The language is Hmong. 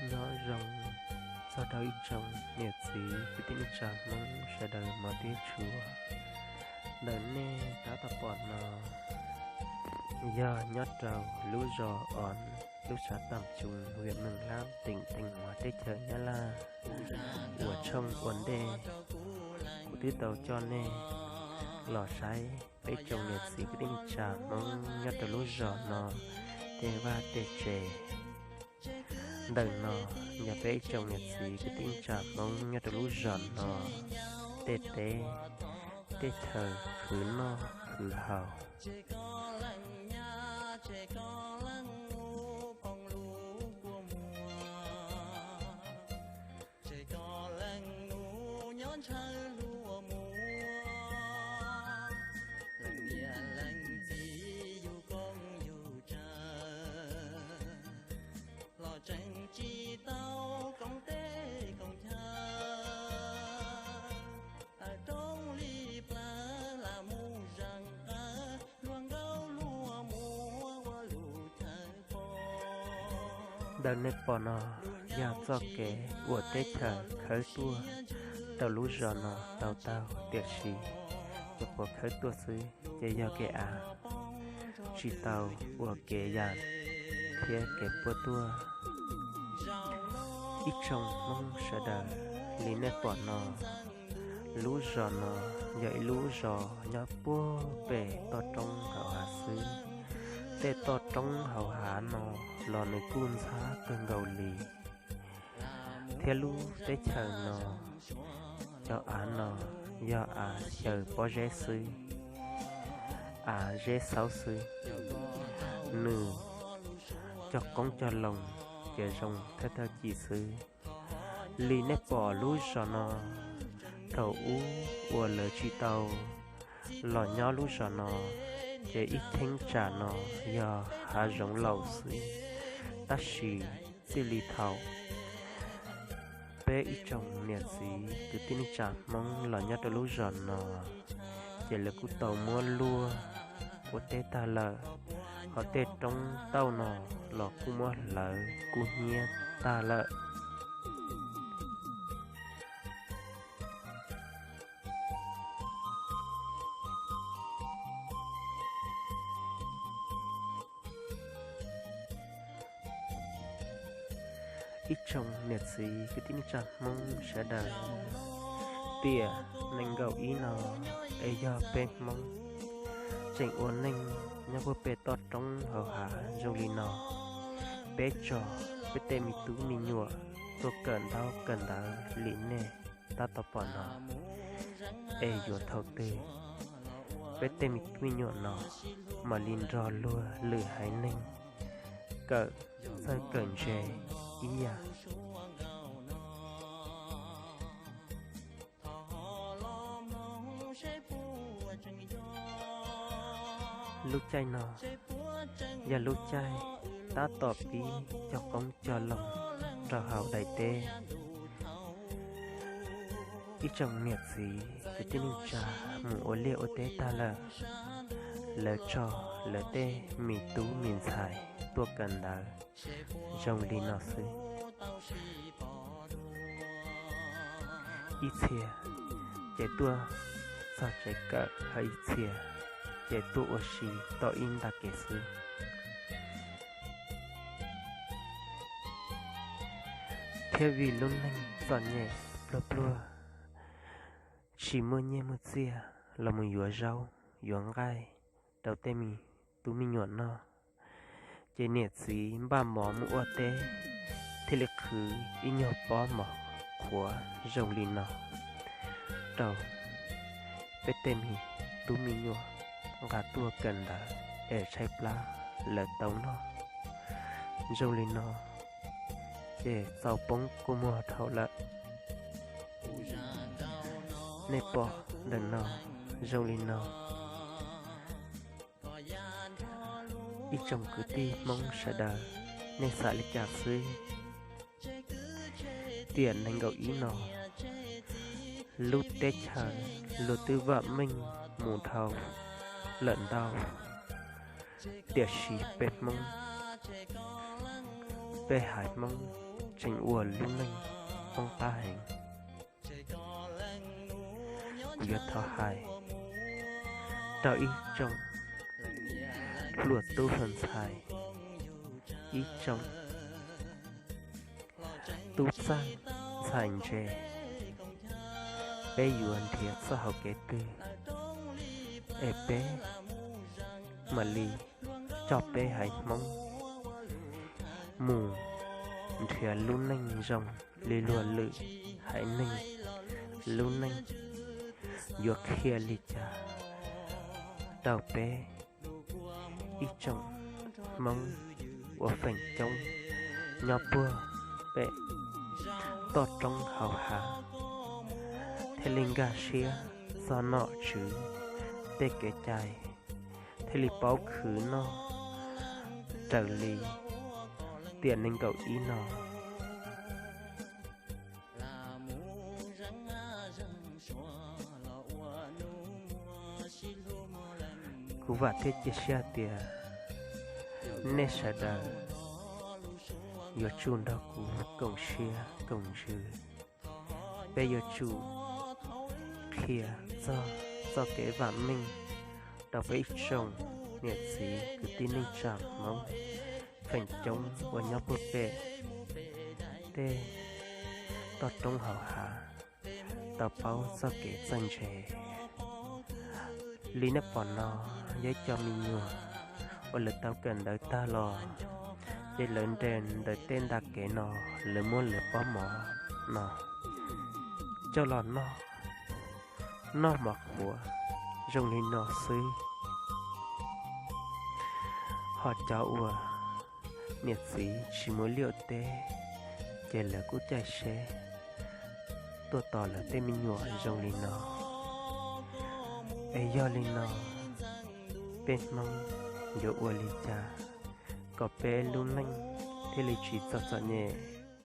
Nyob zoo txog rau ib tsoom niam txiv kwv tij neej tsa Hmoob sawv daws mog thiab tshua. Ntawm nej tab tom pom no yog nyob rau lub zos Os, lub xav Tam Chum, hwm Meej Hlab, teem Teej Huav, teb chaws Nyab Laj. Uas tshooj ua ntej kuv twb tau coj nej los saib peb tsoom niam txiv kwv tij neej tsa Hmoob nyob rau lub zos no tej vaj tej tsev. Ntawm no yog peb ib tsoom niam txiv kwv tij neej tsa Hmoob nyob rau lub zos no tej teb, tej chaw khwv noj khwv haus. Tseg koj leej nus nyob ntshaw luag muag, leej niam leej txiv yug koob yug tsawv, los tseem tsis tau koom teb koom chaw, tawm roob li plawv lam mus zees qawv, luag nkauj luag muag ua lus chaw pom. Ntawm nej pom no yog txoj kev uas teb chaws khawb tuaj rau lub zos no tau taug, tiam sis cov uas khawb tuaj xwb ces yog kev av, tsis tau ua kev yas thiab kev puab tuaj. Ib tsoom Hmoob sawv daws, li nej pom no, lub zos no yog ib lub zos nyob puag pem toj roob hauv hav xwb. Tej toj roob hauv hav no los nws kuj ntxhab kawg nkaus li, thiab lub teb chaws no cov av no yog av xyaw pob zeb xwb, av zeb xaub xwb. Nws cog qoob cog loo ces zoo thawj thawj ci xwb. Li nej pom lub zos no, thaum ub uas lawv tsis tau los nyob lub zos no, ces ib cheeb tsam no yog hav zoov laus xwb. Tab sis txij li thaum peb ib tsoom niam txiv kwv tij neej tsa Hmoob los nyob rau lub zos no, ces lawv kuj tau muab luaj ua teb tag lawm, ho tej roob tauj no los kuj muab hlawv kub hnyiab tag lawm. Ib tsoom niam txiv kwv tij neej tsa Hmoob sawv daws, tiam nees nkaum ib no es yog peb Hmoob tseem ua neej nyob puag pem toj roob hauv hav zoo li no, peb tso peb tej me tub me nyuam tuaj kawm ntaub kawm ntawv li nej tab tom pom no, es yuav thaum twg peb tej me tub me nyuam no mam li nrog luag lwm haiv neeg kawm txawj kawm ntse ib yam. Lub caij no yog lub caij tab tom pib cog qoob cog loo rau hauv daim teb. Ib tsoom niam txiv kwv tij neej tsa mus ua liaj ua teb tag lawm, lawv tso lawv tej me tub me ntxhais tuaj kawm ntawv zoo li no xwb. Ib txhia ces tuaj txog tsev kawm, ho ib txhia ces tuaj ua si tau ib nta kev xwb. Thiab vim lub neej txom nyem pluag pluag, tsis muaj nyiaj muaj txiaj los mus yuav zaub yuav nqaij rau tej me tub me nyuam noj, ces niam txiv npaj mov mus ua teb thiaj li qhwv ib nyuag pob mov qhuav zoo li no rau peb tej me tub me nyuam nqa tuaj kawm ntawv es tshaib plab lawv tau noj. Zoo li no ces txaus poob kua muag dhau lawm. Nej pom ntawm no zoo li no. Ib tsoom kwv tij Hmoob sawv daws, nej xav li cas xwb? Tiam nees nkaum ib no, lub teb chaws luag twb vam meej mus dhau lawm ntau, tiam sis peb Hmoob Peb haiv Hmoob tseem ua lub neej poob qab heev. Kuv yuav thov hais rau ib tsoom hluas tub hluas ntxhais, ib tsoom tub txawj ntxhais ntse, peb yuav nrhiav txoj hau kev twg es peb mam li coj peb haiv Hmoob mus nrhiav lub neej zoo li luag lwm haiv neeg lub neej, yuav qhia li cas rau peb ib tsoom Hmoob uas feem coob nyob puag pem toj roob hauv hav thiaj li nkag siab txog nom tswv tej kev cai, thiaj li paub khwv noj raws li tiam nees nkaum ib no. Kuv vam thiab cia siab tias nej sawv daws yuav tsum nrog kuv koom siab koom ntsws. Peb yuav tsum qhia txog txoj kev vam meej rau peb ib tsoom niam txiv kwv tij neej tsa Hmoob feem coob uas nyob puag pem tej toj roob hauv hav tau paub txoj kev txawj ntse. Li nej pom no yog ib co me nyuam uas lawv tau kawm ntawv tag los, ces lawv nres ntawm tej nta kev no, lawv muab lawv pob mov no coj los noj, noj mov qhuav zoo li no xwb. Ho cov uas niam txiv tsis mus liaj ua teb, ces lawv kuj caij tsheb tuaj tos lawv tej me nyuam zoo li no. Es yog li no, peb Hmoob yuav ua li cas kom peb lub neej thiaj li tsis txom txom nyem?